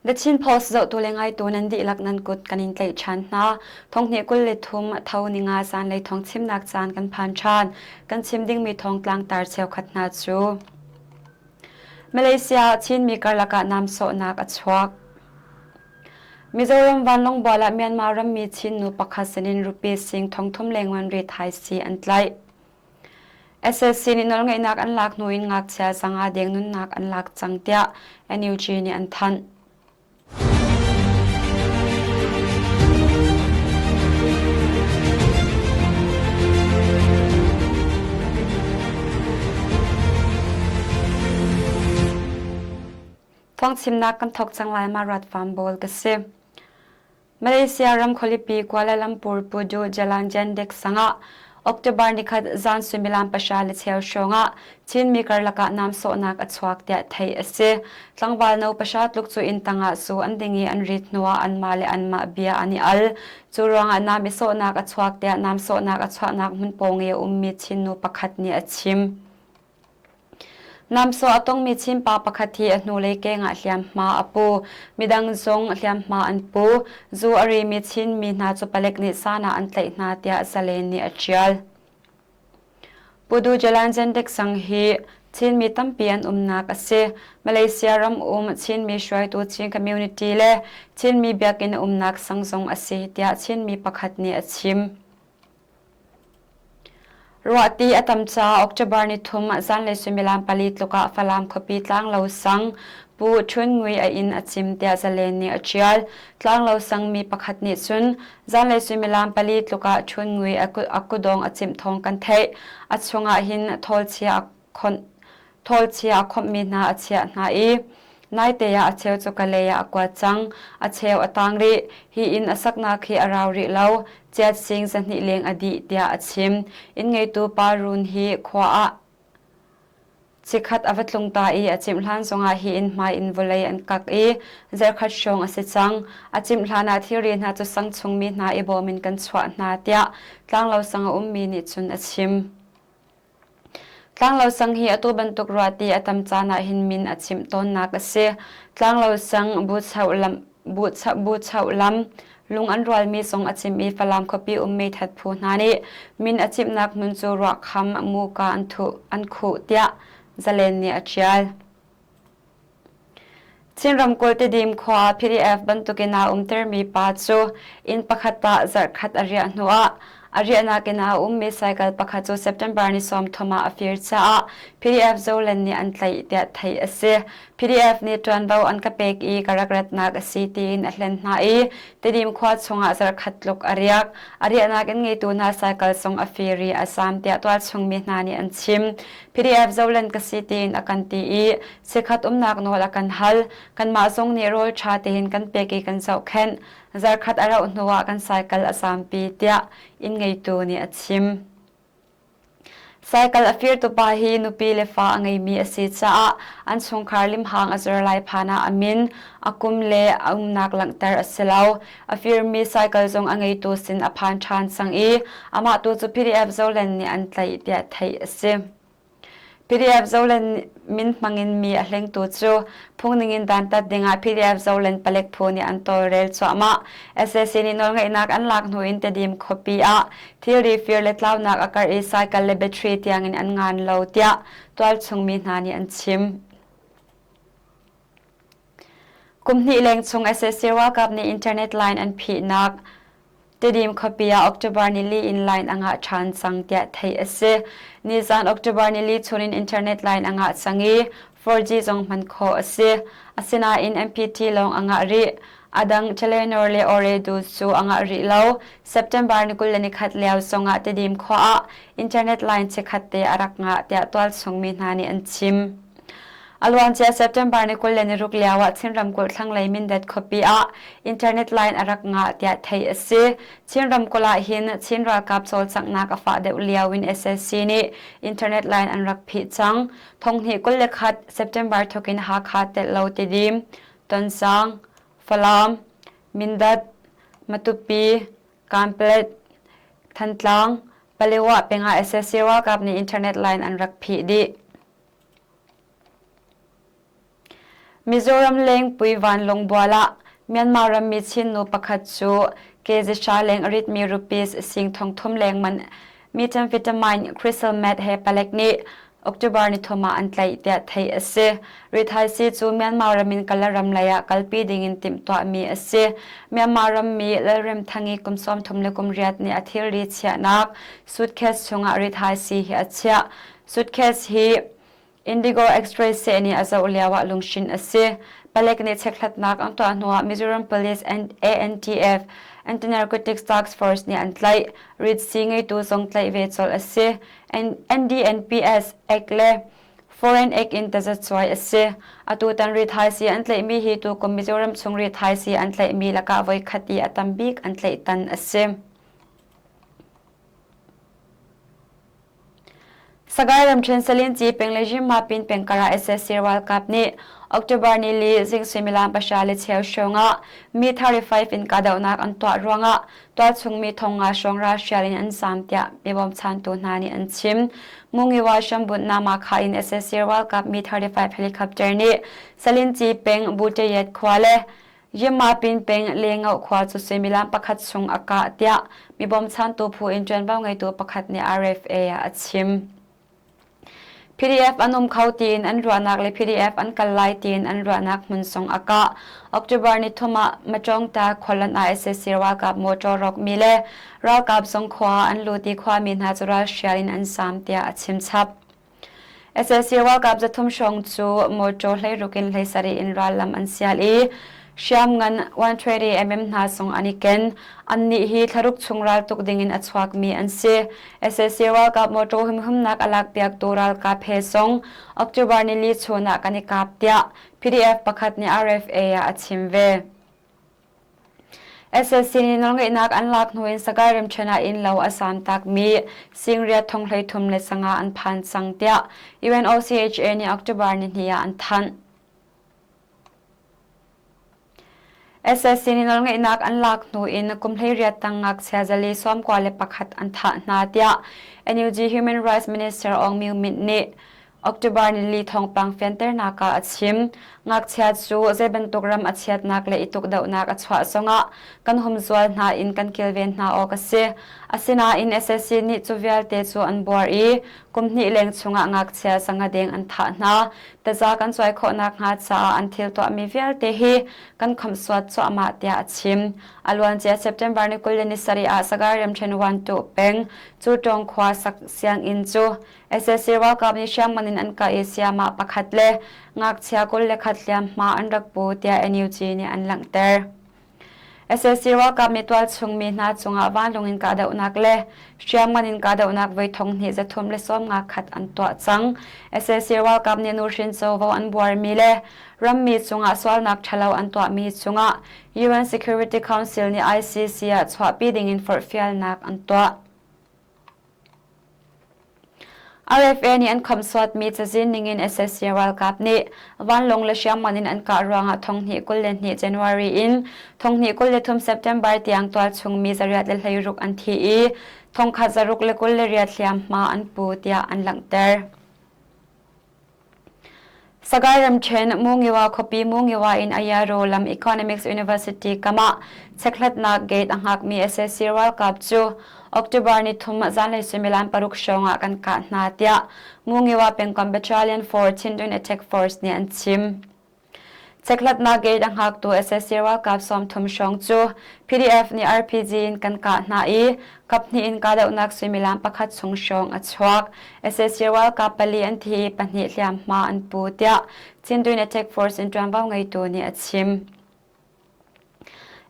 The Chin Post zohtu le ngaitu nan dihlak nan kut kan in tlaih ṭhan hna. Thonghnih 23 tho ninga zanlei thawng chimnak caan kan phan ṭhan. Kan chim dingmi thawngtlang tar cheukhat hna cu Malaysia Chinmi karlak ah namsawhnak a chuak. Mizoram vanlawng bual ah Myanmar rammi Chin nu pakhat sinin rupee sing thongthum lengman rit hai si an tlaih. SSC nih nawlngeihnak an lak hnu in ngakchia zanga deng nunnak an lak cang tiah NUG nih an thanh. Thawngchimnak kan thawk cang lai ma rat farm bawl ka si. Malaysia ram khualipi Kuala Lumpur Pudu Jalan Jendek sangah October nikhat zan suimilam pahra le cheu hrawngah Chinmi karlak ah namsawhnak a chuak tiah theih a si. Tlangval no pahra tluk cu inn tangah zu an ding i an rit hnuah anmah le anmah bia an i al. Cu ruangah nam i sawhnak a chuak tiah namsawhnak a chuahnak hmun pawng i a ummi Chin nu pakhat nih a chim. Namsawh a tongmi Chinpa pakhat hi a hnulei keng ah hliamhma a pu. Midang zong hliamhma an pu. Zu a rimi Chinmi hna cu palek nih san ah an tlaih hna tiah Zalen nih a ṭial. Pudu Jalan Jendek sang hi Chinmi tampi an umnak a si. Malaysia ram um Chinmi hruaitu Chin community le Chinmi biakinn a umnak sang zong a si tiah Chinmi pakhat nih a chim. Ruahti a tam caah October nithum zanlei suimilam pali tluk ah Falam khuapi Tlanglo sang Pu Htun Ngui a inn a cim tiah Zalen nih a ṭial. Tlanglo sang mi pakhat nih cun zanlei suimilam pali tluk ah Htun Ngui a kudawng a cimh thawng kan theih. A chungah hin thawlchia a khonh Thawlchia a khawmhmi hna a chiah hna i naite ah a cheu cu Kalay ah a kuat cang. A cheu a tang rih. Hi inn a saknak hi a rau rih lo. Chiat sing zahnih leng a dih tiah a chim. Inn ngeitu pa Run hi khua ah chikkhat a va tlung ta i a cimh hlan zongah hi inn hmai in vawlei an kak i zarkhat hrawng a si cang. A cimh hlan ah thilri hna cu sang chungmi hna i bawm in kan chuah hna tiah tlanglo sang a ummi nih cun a chim. Tlanglo sang hi atu bantuk ruahti a tam caan ah hin min a chimh tawnnak a si. Tlanglo sang buchoh lam lung an rualmi zong a chim i Falam khuapi um meithat phu hna nih min a chimhnak hmun cu ruahkham muka an khuh tiah Zalen nih a ṭial. Chin ramkulh Tidim khua PDF bantukin aa umtermi pa cu inn pakhat ah zarhkhat a riah hnuah a riahnak inn ah a ummi cycle pakhat cu September ni 30 ah a fir caah PDF Zoland nih an tlaih tiah theih a si. PDF nih ṭuanvo an ka pek i ka rak ratnak a si tiin a hlen hna i Tidim khua chungah zarhkhat tluk a riak. A riahnak inn ngeitu hna cycle zong a fir i a zaam tiah tualchung mi hna nih an chim. PDF Zoland ka si tiin a kan ti i Chikkhat umnak nawl a kan hal. Kanmah zong nih rawl ṭha tein kan pek i kan zohkhenh. Zarkhat a rauh hnuah kan saikal a zampi tiah inn ngeitu nih a chim. Saikal a firtu pa hi nupi le fa a ngeimi a si caah an chungkhar limhang a zor lai phan ah a min, a kum le a umnak langhter a si lo. A firmi saikal zong a ngeitu sin a phan ṭhan cang i amah tu cu PDF Zoland nih an tlaih tiah theih a si. PDF Zoland min hmangin mi a hlengtu cu phungning in dantat dingah PDF Zoland palek phu nih an tawlrel cuahmah. SAC nih nawlngeihnak an lak hnu in Tedim khuapi ah thilri fir le tlaunak a karh i cycle le battery tiangin an ngan lo tiah tualchung mi hna nih an chim. Kum hnih leng chung SAC ralkap nih internet line an phihnak Tedim khuapi ah October nili in line a ngah ṭhan cang tiah theih a si. Nizan October nili chungin internet line a ngah cang i 4G zong hman khawh a si. Asinain MPT lawng a ngah rih. A dang Telenor le Ooredoo cu a ngah rih lo. September ni 21 lio zongah Tedim khua ah internet line chikkhat te a rak ngah tiah tualchung mi hna nih an chim. A luancia September ni 26 lio ah Chin ramkulh thlanglei Mindat khuapi ah internet line a rak ngah tiah theih a si. Chin ramkulh ah hin Chin ralkap cawlcanghnak a fah deuh lio in SSC nih internet line an rak phih cang. Thonghnih 21 September thawk in Hakha telh lo Tidim, Tonzang, Falam, Mindat, Matupi, Kanpetlet, Thantlang, Palewa peng ah SSC ralkap nih internet line an rak phih dih. Mizoram lengpui vanlawng bual ah Myanmar rammi Chin nu pakhat cu kg hra leng a ritmi rupees sing thongthum leng man methamphetamine crystal meth he palek nih October nithum ah an tlaih tiah theih a si. Rithaisii cu Myanmar ram in Kala ram lei ah kalpi ding in timhtuahmi a si. Myanmar rammi Lalremthangi kum 38 nih a thilri chiahnak suitcase chungah rithaisii hi a chiah. Suitcase hi Indigo X-ray seh nih a zoh lioah lunghrinh a si. Palek nih chekhlatnak an tuah hnuah Mizoram Police and ANTF Anti-Narcotics Task Force nih an tlaih. Ritsi ngeitu zong tlaih ve colh a si. NDNPS Act le Foreign Act in tazacuai a si. Atutan rithaisii an tlaihmi hi tukum Mizoram chung rithaisii an tlaihmi lakah voikhat i a tam bik an tlaih tan a si. Sagaing ramṭhen Salinci peng le Zimma-pin pengkar ah sac ralkap nih October nili zing suimilam 6:15 hrawng ah mi 35 in kahdohnak an tuah ruangah tualchung mi 5,000 hrawng ralhrial in an zaam tiah mi bawmchantu hna nih an chim. Mungiwa hrambut Namakha in sac ralkap mi 35 helicopter nih Salinci peng Buteyet khua le Yimapin peng Lengauh khua cu suimilam pakhat chung a kah tiah mi bawmchantu phu in ṭuanvo ngeitu pakhat nih RFA ah a chim. PDF an um kho tiin an ruahnak le PDF an kal lai tiin an ruahnak hmun zong a kah. October ni thum ah Machongta khualan ah sac ralkap motor rawkmi le ralkap zong khua an lut i khuami hna cu ralhrial in an zaam tiah a chim chap. Sac ralkap 300 hrawng cu mawṭaw 16 in 17 in rallam an sial i hriamngan 120 mm hna zong an i ken. Annih hi thlaruk chung raltuk dingin a chuakmi an si. Sac ralkap mawṭaw humhimnak a lakpiaktu ralkap he zong October nili chun ah kan i kap tiah PDF pakhat nih RFA ah a chim ve. Sac nih nawlngeihnak an lak hnu in Sagaing ramṭhen ah innlo a samtakmi singriat thong 33 an phan cang tiah UNOCHA nih October nihnih ah an thanh. Sac nih nawlngeihnak an lak hnu in kum 18 tang ngakchia 491 an thah hna tiah NUG Human Rights Minister Aung Myo Myint nih October nili thawngpang fianternak ah a chim. Ngakchia cu zei bantuk ram a chiatnak le i tukdohnak a chuah zongah kan humzual hna in kan kilven hna awk a si. Asinain sac nih cu vialte cu an buar i kum hnih leng chungah ngakchia zanga deng an thah hna. Taza kan cuai khawhnak hnga caah an thil tuahmi vialte hi kan khamhsuat cuahmah tiah a chim. A luancia September ni 27 ah Sagaing ramṭhen Wantu peng Cutawng khua sak sianginn cu Sac ralkap nih hriamngan in an kah i sayamah pakhat le ngakchia 21 hliamhma an rak pu tiah NUG nih an langhter. Sac ralkap nih tualchung mi hna cungah vanlawng in kahdohnak le hriamngan in kahdohnak voi 2391 an tuah cang. Sac ralkap nih nuhrin covo an buarmi le rammi cungah sualnak ṭhalo an tuahmi cungah UN Security Council nih ICC ah chuahpi dingin forhfialnak an tuah. RFA nih an khamhsuatmi cazin ningin sac ralkap nih vanlawng le hriamngan in an kah ruangah 2022 January in 2023 September tiang tualchung mi 816 an thi i 1628 hliamhma an pu tiah an langhter. Sagaing ramṭhen Mungiwa khuapi Mungiwa in Ayaro lam Economics University kam ah chekhlatnak gate a hngakmi sac ralkap cu October nithum zanlei suimilam 6 hrawng ah kan kah hna tiah Mungiwa pengkomh Battalion 4 Chindwin Attack Force nih an chim. Chekhlatnak gate a hngaktu sac ralkap 30 hrawng cu PDF nih RPG in kan kah hna i kaphnih in kahdohnak suimilam pakhat chung hrawng a chuak. Sac ralkap pali an thi i pahnih hliamhma an pu tiah Chindwin Attack Force in ṭuanvo ngeitu nih a chim.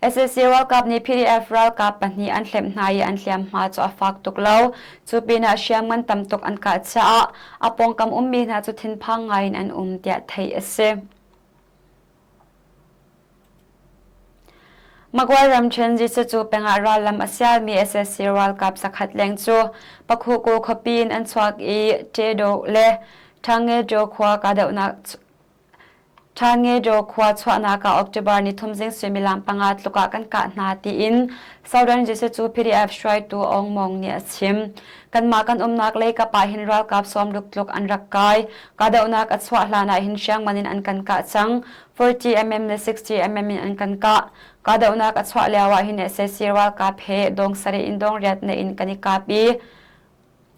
Sac ralkap nih PDF ralkap pahnih an hlemh hna i an hliamhma cu a fak tuk lo. Cu pinah hriamngan tam tuk an kah caah a pawngkam ummi hna cu thinphang ngai in an um tiah theih a si. Magway ramṭhen Zisacu pengah rallam a sialmi sac ralkap zakhat leng cu Pakhuku khuapi in an chuak i Ṭedoh le Ṭhangeṭaw khua kahdohnak. Ṭhangedaw khua chuahnak ah October nithum zing suimilam panga tluk ah kan kah hna tiin Southern Jesuit cu PDF hruaitu Aung Mong nih a chim. Kanmah kan umnak lei kap ah hin ralkap sawmruk tluk an rak kai. Kahdohnak a chuah hlan ah hin hriangman in an kan kah cang. 40 mm le 60 mm in an kan kah. Kahdohnak a chuah lio ah hin sac ralkap he dong sarih in dong riat na in kan i kap i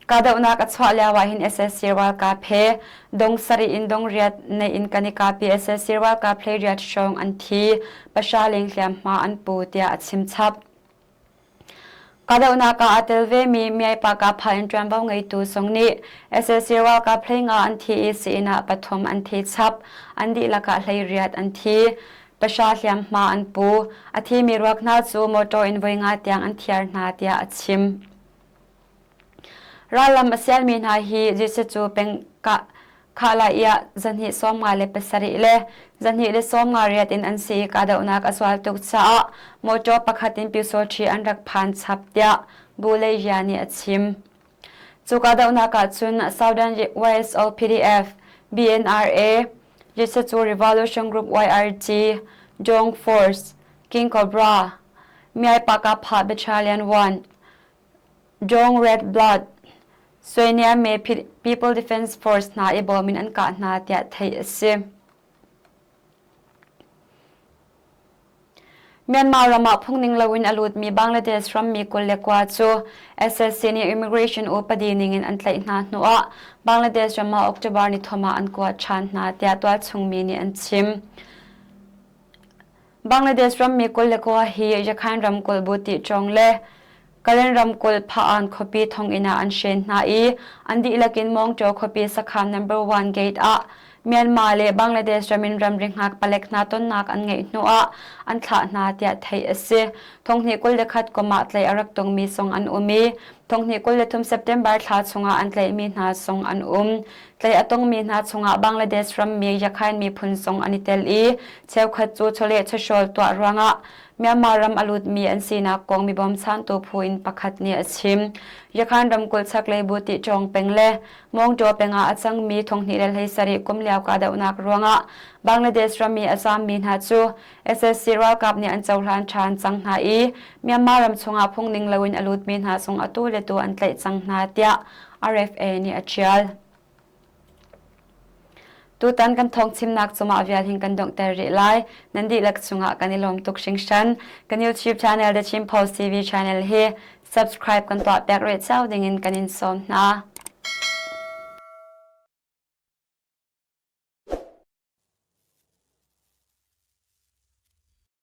Kahdohnak a chuah lio ah hin sac ralkap he dong sarih in dong riat nei in kan i kap i sac ralkap hleiriat hrawng an thi, pahra leng hliamhma an pu tiah a chim chap. Kahdohnak ah aa tel vemi Myaipa Kapha in ṭuanvo ngeitu zong nih sac ralkap hleinga an thi i sii-inn ah pathum an thi chap. An dihlak ah hleiriat an thi. Pahra hliamhma an pu. A thimi ruak hna cu motor in voi nga tiang an thiar hna tiah a chim. Rallam a sialmi hna hi Jesuh cu peng khah zanhnih 57 le zanhnih le 58 in an si i kahdohnak a zual tuk caah mawṭaw pakhat in pyusawṭhi an rak phan chap tiah Bu Leihya nih a chim. Cu kahdohnak ah cun Southern YSO PDF, BNRA, Jesuh Revolution Group YRG, Jong Force, King Cobra, Myai Battalion 1, Jong Red Blood, Sueniame People Defence Force hna i bawm in an kah hna tiah theih a si. Myanmar ram ah phungning loin a lutmi Bangladesh rammi 29 cu SSC nih immigration upadi ningin an tlaih hna hnuah Bangladesh ram ah October ni thum ah an kuat ṭhan hna tiah tualchungmi nih an chim. Bangladesh rammi 29 hi Yakhain ramkulh Buti ṭawng le Karen ramkulh Pha-an khuapi thonginn ah an hren hna i an dihlak in Mawngṭaw khuapi sakhan number one gate ah Myanmar le Bangladesh ram in ramri hngak palek hna tonnak an ngeih hnuah an thlah hna tiah theih a si. Thonghnih 21 kum ah tlaih a rak tongmi zong an um i thonghnih 23 September thla chungah an tlaihmi hna zong an um. Tlaih a tongmi hna chungah Bangladesh rammi Yakhain miphun zong an i tel i cheukhat cu chawleh chawhrawl tuah ruangah Myanmar ram a lutmi an sinak kong mi bawmchantu phu in pakhat nih a chim. Yakhan ramkulh chaklei Buti Ṭawng peng le Mawngṭaw peng ah a cangmi 2017 kum lio kahdohnak ruangah Bangladesh rammi a zaammi hna cu SSC ralkap nih an cohlan ṭhan cang hna i Myanmar ram chungah phungning loin a lutmi hna zong atu le tu an tlaih cang hna tiah RFA nih a ṭial. Tutan kan thawngchimnak cungah vial hin kan donghter rih lai. Nan dihlak cungah kan i lawm tuk hringhran. Kan YouTube channel The Chin Post TV channel hi subscribe kan tuah piak rih cio dingin kan in sawm hna.